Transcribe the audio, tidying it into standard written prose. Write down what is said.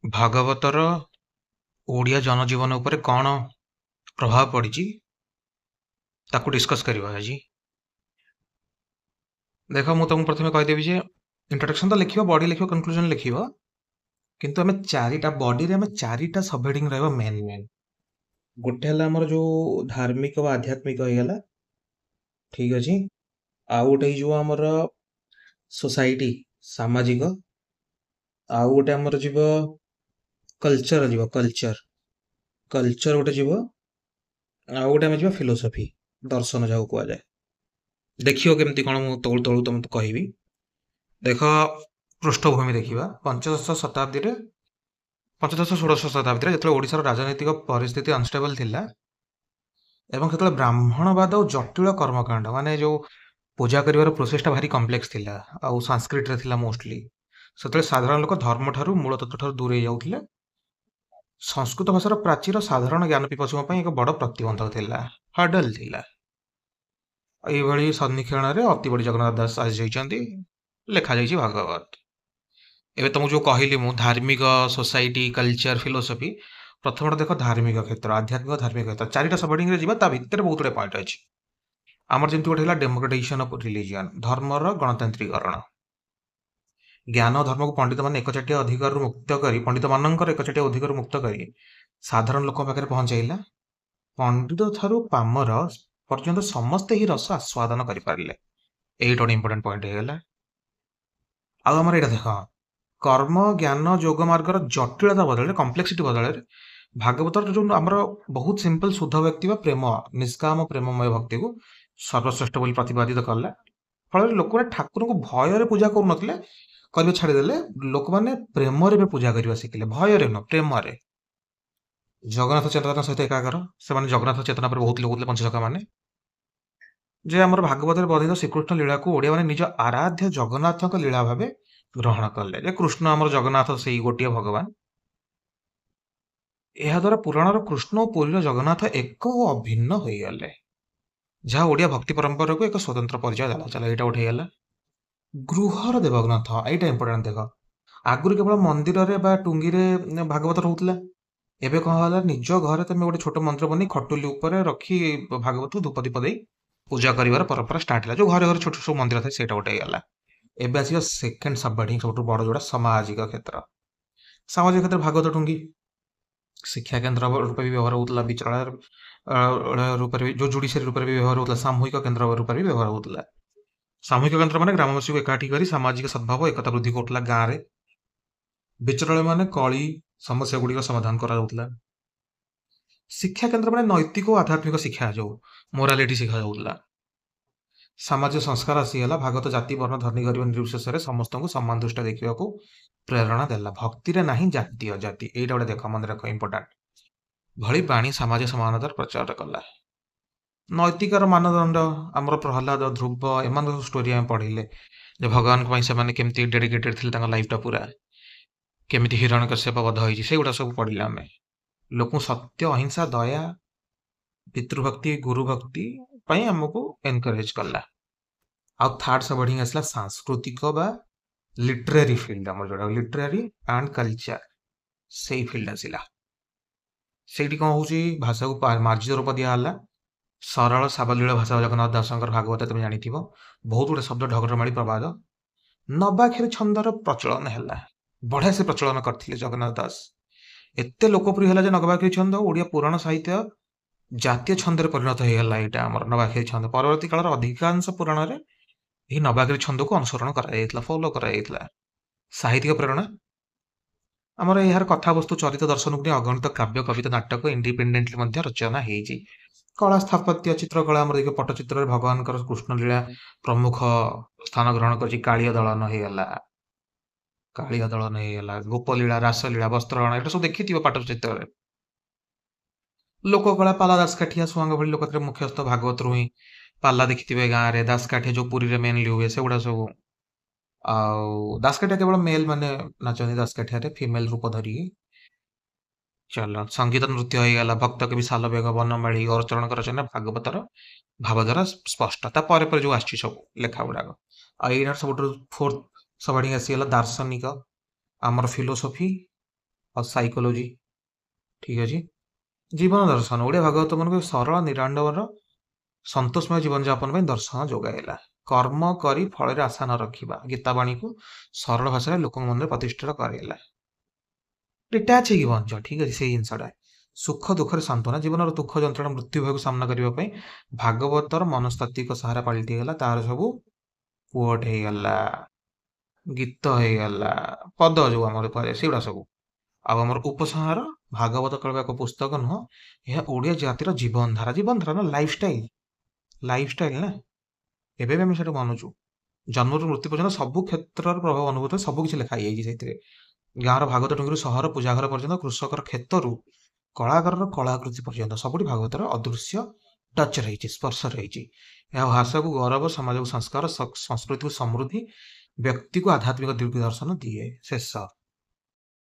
ଭାଗବତର ଓଡ଼ିଆ ଜନଜୀବନ ଉପରେ କ'ଣ ପ୍ରଭାବ ପଡ଼ିଛି, ତାକୁ ଡିସ୍କସ୍ କରିବା ଆଜି। ଦେଖ, ମୁଁ ତମକୁ ପ୍ରଥମେ କହିଦେବି ଯେ ଇଣ୍ଟ୍ରୋଡକ୍ସନ୍ ତ ଲେଖିବ, ବଡି ଲେଖିବ, କନକ୍ଲୁଜନ ଲେଖିବ, କିନ୍ତୁ ଆମେ ଚାରିଟା ବଡିରେ ଆମେ ଚାରିଟା ସବହେଡିଂ ରହିବ ମେନ୍ ମେନ୍। ଗୋଟେ ହେଲା ଆମର ଯୋଉ ଧାର୍ମିକ ବା ଆଧ୍ୟାତ୍ମିକ ହେଇଗଲା, ଠିକ ଅଛି। ଆଉ ଗୋଟେ ହେଇଯିବ ଆମର ସୋସାଇଟି, ସାମାଜିକ। ଆଉ ଗୋଟେ ଆମର ଯିବ କଲଚର, ଯିବ କଲଚର, କଲଚର ଗୋଟେ ଯିବ। ଆଉ ଗୋଟେ ଆମେ ଯିବା ଫିଲୋସଫି, ଦର୍ଶନ ଯାହାକୁ କୁହାଯାଏ। ଦେଖିବ କେମିତି କ'ଣ, ମୁଁ ତଳୁ ତଳୁ ତମକୁ କହିବି। ଦେଖ, ପୃଷ୍ଠଭୂମି ଦେଖିବା। ପଞ୍ଚଦଶ ଶତାବ୍ଦୀରେ, ପଞ୍ଚଦଶ ଷୋଡ଼ଶ ଶତାବ୍ଦୀରେ ଯେତେବେଳେ ଓଡ଼ିଶାର ରାଜନୈତିକ ପରିସ୍ଥିତି ଅନଷ୍ଟେବଲ ଥିଲା ଏବଂ ସେତେବେଳେ ବ୍ରାହ୍ମଣବାଦ ଆଉ ଜଟିଳ କର୍ମକାଣ୍ଡ, ମାନେ ଯୋଉ ପୂଜା କରିବାର ପ୍ରୋସେସଟା ଭାରି କମ୍ପ୍ଲେକ୍ସ ଥିଲା ଆଉ ସାଂସ୍କ୍ରିଟରେ ଥିଲା ମୋଷ୍ଟଲି, ସେତେବେଳେ ସାଧାରଣ ଲୋକ ଧର୍ମ ଠାରୁ, ମୂଳ ତତ୍ତ୍ୱ ଠାରୁ ଦୂରେଇ ଯାଉଥିଲେ। ସଂସ୍କୃତ ଭାଷାର ପ୍ରାଚୀର ସାଧାରଣ ଜ୍ଞାନ ପିପାସୁଙ୍କ ପାଇଁ ଏକ ବଡ଼ ପ୍ରତିବନ୍ଧକ ଥିଲା, ହର୍ଡଲ ଥିଲା। ଏଇଭଳି ସନ୍ନିକ୍ଷଣରେ ଅତିବଡ଼ି ଜଗନ୍ନାଥ ଦାସ ଆସିଯାଇଛନ୍ତି, ଲେଖାଯାଇଛି ଭାଗବତ। ଏବେ ତମକୁ ଯୋଉ କହିଲି ମୁଁ ଧାର୍ମିକ, ସୋସାଇଟି, କଲଚର, ଫିଲୋସଫି, ପ୍ରଥମଟା ଦେଖ ଧାର୍ମିକ କ୍ଷେତ୍ର, ଆଧ୍ୟାତ୍ମିକ ଧାର୍ମିକ କ୍ଷେତ୍ର। ଚାରିଟା ସବହେଡିଂରେ ଯିବା, ତା ଭିତରେ ବହୁତ ଗୁଡ଼େ ପଏଣ୍ଟ ଅଛି। ଆମର ଯେମିତି ଗୋଟେ ହେଲା ଡେମୋକ୍ରାଟାଇଜେସନ ଅଫ ରିଲିଜିଅନ, ଧର୍ମର ଗଣତାନ୍ତ୍ରିକରଣ। ଜ୍ଞାନ ଧର୍ମକୁ ପଣ୍ଡିତମାନେ ଏକଚାଟିଆ ଅଧିକାରରୁ ମୁକ୍ତ କରି, ପଣ୍ଡିତମାନଙ୍କର ଏକଚାଟିଆ ଅଧିକାରରୁ ମୁକ୍ତ କରି ସାଧାରଣ ଲୋକଙ୍କ ପାଖରେ ପହଞ୍ଚାଇଲା। ପଣ୍ଡିତ ଠାରୁ ପାମର ପର୍ଯ୍ୟନ୍ତ ସମସ୍ତେ ଏହି ରସ ଆସ୍ୱାଦନ କରିପାରିଲେ। ଏଇଟା ଗୋଟେ ଇମ୍ପୋର୍ଟାଣ୍ଟ ପଏଣ୍ଟ ହେଇଗଲା। ଆଉ ଆମର ଏଇଟା ଦେଖ, କର୍ମ ଜ୍ଞାନ ଯୋଗ ମାର୍ଗର ଜଟିଳତା ବଦଳରେ, କମ୍ପ୍ଲେକ୍ସିଟି ବଦଳରେ ଭାଗବତର ଯୋଉ ଆମର ବହୁତ ସିମ୍ପଲ ଶୁଦ୍ଧ ବ୍ୟକ୍ତି ବା ପ୍ରେମ, ନିଷ୍କାମ ପ୍ରେମମୟ ଭକ୍ତିକୁ ସର୍ବଶ୍ରେଷ୍ଠ ବୋଲି ପ୍ରତିପାଦିତ କଲା। ଫଳରେ ଲୋକମାନେ ଠାକୁରଙ୍କୁ ଭୟରେ ପୂଜା କରୁନଥିଲେ, କରିବା ଛାଡ଼ିଦେଲେ, ଲୋକମାନେ ପ୍ରେମରେ ବି ପୂଜା କରିବା ଶିଖିଲେ, ଭୟରେ ନୁହଁ, ପ୍ରେମରେ। ଜଗନ୍ନାଥ ଚେତନା ସହିତ ଏକାକାର, ସେମାନେ ଜଗନ୍ନାଥ ଚେତନା ଉପରେ ବହୁତ ଲୋକ ପଞ୍ଚସଖା ମାନେ, ଯେ ଆମର ଭାଗବତରେ ବର୍ଣ୍ଣିତ ଶ୍ରୀକୃଷ୍ଣ ଲୀଳାକୁ ଓଡ଼ିଆମାନେ ନିଜ ଆରାଧ୍ୟ ଜଗନ୍ନାଥଙ୍କ ଲୀଳା ଭାବେ ଗ୍ରହଣ କଲେ, ଯେ କୃଷ୍ଣ ଆମର ଜଗନ୍ନାଥ ସେଇ ଗୋଟିଏ ଭଗବାନ। ଏହାଦ୍ୱାରା ପୁରାଣର କୃଷ୍ଣ ଓ ପୁରୀର ଜଗନ୍ନାଥ ଏକ ଓ ଅଭିନ୍ନ ହୋଇଗଲେ, ଯାହା ଓଡ଼ିଆ ଭକ୍ତି ପରମ୍ପରାକୁ ଏକ ସ୍ୱତନ୍ତ୍ର ପରିଚୟ ଦେଲା। ଚାଲ, ଏଇଟା ଗୋଟେ ହେଇଗଲା। ଗୃହର ଦେବଗ୍ରନ୍ଥ, ଏଇଟା ଇମ୍ପୋର୍ଟାଣ୍ଟ। ଦେଖ, ଆଗରୁ କେବଳ ମନ୍ଦିରରେ ବା ଟୁଙ୍ଗିରେ ଭାଗବତ ରହୁଥିଲା। ଏବେ କଣ ହେଲା? ନିଜ ଘରେ ତମେ ଗୋଟେ ଛୋଟ ମନ୍ଦିର ବନେଇ ଖଟୁଲି ଉପରେ ରଖି ଭାଗବତକୁ ଧୂପ ଦୀପ ଦେଇ ପୂଜା କରିବାର ପରମ୍ପରା ଷ୍ଟାର୍ଟ ହେଲା। ଯୋଉ ଘରେ ଘରେ ଛୋଟ ସବୁ ମନ୍ଦିର ଥାଏ, ସେଇଟା ଗୋଟେ ହେଇଗଲା। ଏବେ ଆସିବ ସେକେଣ୍ଡ ସବହେଡିଂ, ସବୁଠୁ ବଡ ଯୋଉଟା, ସାମାଜିକ କ୍ଷେତ୍ର। ସାମାଜିକ କ୍ଷେତ୍ର ଭାଗବତ ଟୁଙ୍ଗି ଶିକ୍ଷା କେନ୍ଦ୍ର ରୂପେ ବି ବ୍ୟବହାର ହଉଥିଲା, ବିଚାରାଳୟ ରୂପରେ, ଯୋଉ ଜୁଡିସିଆରୀ ରୂପରେ ବି ବ୍ୟବହାର ହଉଥିଲା, ସାମୂହିକ କେନ୍ଦ୍ର ରୂପରେ ବି ବ୍ୟବହାର ହଉଥିଲା। ସାମୂହିକ କେନ୍ଦ୍ର ମାନେ ଗ୍ରାମବାସୀକୁ ଏକାଠି କରି ସାମାଜିକ ସଦ୍ଭାବ, ଏକତା ବୃଦ୍ଧି କରୁଥିଲା ଗାଁରେ। ବିଚାରାଳୟ ମାନେ କଳି ସମସ୍ୟା ଗୁଡ଼ିକ ସମାଧାନ କରାଯାଉଥିଲା। ଶିକ୍ଷା କେନ୍ଦ୍ର ମାନେ ନୈତିକ ଓ ଆଧ୍ୟାତ୍ମିକ ଶିକ୍ଷା, ଯୋଉ ମୋରାଲିଟି ଶିଖା ଯାଉଥିଲା। ସାମାଜିକ ସଂସ୍କାର ଆସିଗଲା। ଭାଗବତ ଜାତି, ବର୍ଣ୍ଣ, ଧନୀ ଗରିବ ନିର୍ବିଶେଷରେ ସମସ୍ତଙ୍କୁ ସମାନ ଦୃଷ୍ଟି ଦେଖିବାକୁ ପ୍ରେରଣା ଦେଲା। ଭକ୍ତିରେ ନାହିଁ ଜାତି ଅଜାତି, ଏଇଟା ଗୋଟେ ଦେଖ, ମନେ ରଖ, ଇମ୍ପୋର୍ଟାଣ୍ଟ। ଭଳି ବାଣୀ ସାମାଜିକ ସମାନତାର ପ୍ରଚାର କଲା। ନୈତିକର ମାନଦଣ୍ଡ, ଆମର ପ୍ରହ୍ଲାଦ, ଧ୍ରୁବ ଏମାନଙ୍କ ଷ୍ଟୋରି ଆମେ ପଢିଲେ ଯେ ଭଗବାନଙ୍କ ପାଇଁ ସେମାନେ କେମିତି ଡେଡିକେଟେଡ୍ ଥିଲେ, ତାଙ୍କ ଲାଇଫଟା ପୁରା କେମିତି ହିରଣ୍ୟକଶ୍ୟପ ବଧ ହେଇଛି, ସେଗୁଡ଼ା ସବୁ ପଢିଲେ ଆମେ। ଲୋକଙ୍କୁ ସତ୍ୟ, ଅହିଂସା, ଦୟା, ପିତୃଭକ୍ତି, ଗୁରୁଭକ୍ତି ପାଇଁ ଆମକୁ ଏନକରେଜ କଲା। ଆଉ ଥାର୍ଡ ସବହେଡିଂ ଆସିଲା ସାଂସ୍କୃତିକ ବା ଲିଟରାରୀ ଫିଲ୍ଡ, ଆମର ଯୋଉଟା ଲିଟରାରୀ ଆଣ୍ଡ କଲଚର, ସେଇ ଫିଲ୍ଡ ଆସିଲା। ସେଇଠି କଣ ହଉଛି? ଭାଷାକୁ ମାର୍ଜିତ ରୂପ ଦିଆହେଲା। ସରଳ ସାବଲୀଳ ଭାଷା ଜଗନ୍ନାଥ ଦାସଙ୍କର ଭାଗବତ ତମେ ଜାଣିଥିବ। ବହୁତ ଗୁଡେ ଶବ୍ଦ, ଢଗରମାଳି, ପ୍ରବାଦ, ନବାକ୍ଷରୀ ଛନ୍ଦର ପ୍ରଚଳନ ହେଲା। ବଢିଆ ସେ ପ୍ରଚଳନ କରିଥିଲେ ଜଗନ୍ନାଥ ଦାସ। ଏତେ ଲୋକପ୍ରିୟ ହେଲା ଯେ ନବାକ୍ଷରୀ ଛନ୍ଦ ଓଡ଼ିଆ ପୁରାଣ ସାହିତ୍ୟ ଜାତୀୟ ଛନ୍ଦରେ ପରିଣତ ହେଇଗଲା। ଏଇଟା ଆମର ନବାକ୍ଷରୀ ଛନ୍ଦ ପରବର୍ତ୍ତୀ କାଳର ଅଧିକାଂଶ ପୁରାଣରେ ଏହି ନବାକ୍ଷରୀ ଛନ୍ଦକୁ ଅନୁସରଣ କରାଯାଇଥିଲା, ଫଲୋ କରାଯାଇଥିଲା। ସାହିତ୍ୟିକ ପ୍ରେରଣା, ଆମର ଏହାର କଥାବସ୍ତୁ, ଚରିତ, ଦର୍ଶନକୁ ନେଇ ଅଗଣିତ କାବ୍ୟ, କବିତା, ନାଟକ ଇଣ୍ଡିପେଣ୍ଡେଣ୍ଟଲି ମଧ୍ୟ ରଚନା ହେଇଛି। କଳା, ସ୍ଥାପତ୍ୟ, ଚିତ୍ରକଳା, ଆମର ଦେଖିବ ପଟ୍ଟଚିତ୍ରରେ ଭଗବାନଙ୍କର କୃଷ୍ଣଲୀଳା ପ୍ରମୁଖ ସ୍ଥାନ ଗ୍ରହଣ କରିଛି। କାଳିଅ ଦଳନ ହେଇଗଲା, କାଳିଅ ଦଳନ ହେଇଗଲା, ଗୋପଲୀଳା, ରାସଲୀଳା, ବସ୍ତ୍ରହରଣ, ଏଇଟା ସବୁ ଦେଖିଥିବ ପାଟଚିତ୍ରରେ। ଲୋକକଳା, ପାଲା, ଦାସକାଠିଆ, ସୁଆଙ୍ଗ ଭଳି ଲୋକଥିରେ ମୁଖ୍ୟତଃ ଭାଗବତରୁ ହିଁ। ପାଲା ଦେଖିଥିବେ ଗାଁରେ, ଦାସକାଠିଆ ଯୋଉ ପୁରୀରେ ମେନଲି ହୁଏ, ସେଗୁଡା ସବୁ। ଆଉ ଦାସକାଠିଆ କେବଳ ମେଲ୍ ମାନେ ନାଚନ୍ତି ଦାସକାଠିଆରେ, ଫିମେଲ ରୂପ ଧରିକି। ଚାଲ, ସଙ୍ଗୀତ ନୃତ୍ୟ ହେଇଗଲା। ଭକ୍ତ କବି ସାଲବେଗ, ବନମାଳୀ, ଗୌରଚରଣଙ୍କ ରଚନା ଭାଗବତର ଭାବଧାରା ସ୍ପଷ୍ଟ। ତା ପରେ ପରେ ଯୋଉ ଆସିଛି ସବୁ ଲେଖା ଗୁଡାକ। ଆଉ ଏଇଟା ସବୁଠୁ ଫୋର୍ଥ ସବହେଡିଂ ଆସିଗଲା ଦାର୍ଶନିକ, ଆମର ଫିଲୋସଫି ଆଉ ସାଇକୋଲୋଜି। ଠିକ ଅଛି। ଜୀବନ ଦର୍ଶନ, ଓଡ଼ିଆ ଭାଗବତ ମାନଙ୍କୁ ସରଳ ନିରାଣ୍ଡବର ସନ୍ତୋଷମୟ ଜୀବନଯାପନ ପାଇଁ ଦର୍ଶନ ଯୋଗାଇଲା। କର୍ମ କରି ଫଳରେ ଆଶା ନ ରଖିବା ଗୀତାବାଣୀକୁ ସରଳ ଭାଷାରେ ଲୋକଙ୍କ ମନରେ ପ୍ରତିଷ୍ଠିତ କରାଇଲା। ଡିଟାଚ୍ ହେଇକି ବଞ୍ଚ, ଠିକ ଅଛି। ସେଇ ଜିନିଷଟା ସୁଖ ଦୁଃଖରେ ସାନ୍ତ୍ୱନା, ଜୀବନର ଦୁଃଖ ଯନ୍ତ୍ରଣା ମୃତ୍ୟୁ ଭୟକୁ ସାମ୍ନା କରିବା ପାଇଁ ଭାଗବତର ମନସ୍ତାତ୍ତ୍ୱିକ ସାହାରା ପାଲଟି ହେଇଗଲା। ତାର ସବୁ ପୁଅଟ ହେଇଗଲା, ଗୀତ ହେଇଗଲା, ପଦ ଯୋଉ ଆମର କୁହାଯାଏ ସେଗୁଡ଼ା ସବୁ। ଆଉ ଆମର ଉପସଂହାର, ଭାଗବତ କେବଳ ଏକ ପୁସ୍ତକ ନୁହଁ, ଏହା ଓଡ଼ିଆ ଜାତିର ଜୀବନଧାରା। ଜୀବନଧାରା ନା ଲାଇଫଷ୍ଟାଇଲ, ଲାଇଫଷ୍ଟାଇଲ ନା, ଏବେ ବି ଆମେ ସେଟା ମାନୁଛୁ। ଜନ୍ମରୁ ମୃତ୍ୟୁ ପର୍ଯ୍ୟନ୍ତ ସବୁ କ୍ଷେତ୍ରର ପ୍ରଭାବ ଅନୁଭୂତ, ସବୁ କିଛି ଲେଖା ହେଇଯାଇଛି ସେଇଥିରେ। ଗାଁର ଭାଗବତ ଟୁଙ୍ଗିରୁ ସହର ପୂଜାଘର ପର୍ଯ୍ୟନ୍ତ, କୃଷକର କ୍ଷେତରୁ କଳାକାରର କଳାକୃତି ପର୍ଯ୍ୟନ୍ତ ସବୁଠି ଭାଗବତର ଅଦୃଶ୍ୟ ଟଚ୍ ରହିଛି, ସ୍ପର୍ଶ ରହିଛି। ଏହା ଭାଷାକୁ ଗୌରବ, ସମାଜକୁ ସଂସ୍କାର, ସଂସ୍କୃତିକୁ ସମୃଦ୍ଧି, ବ୍ୟକ୍ତିକୁ ଆଧ୍ୟାତ୍ମିକ ଦିଗ୍ଦର୍ଶନ ଦିଏ। ଶେଷ।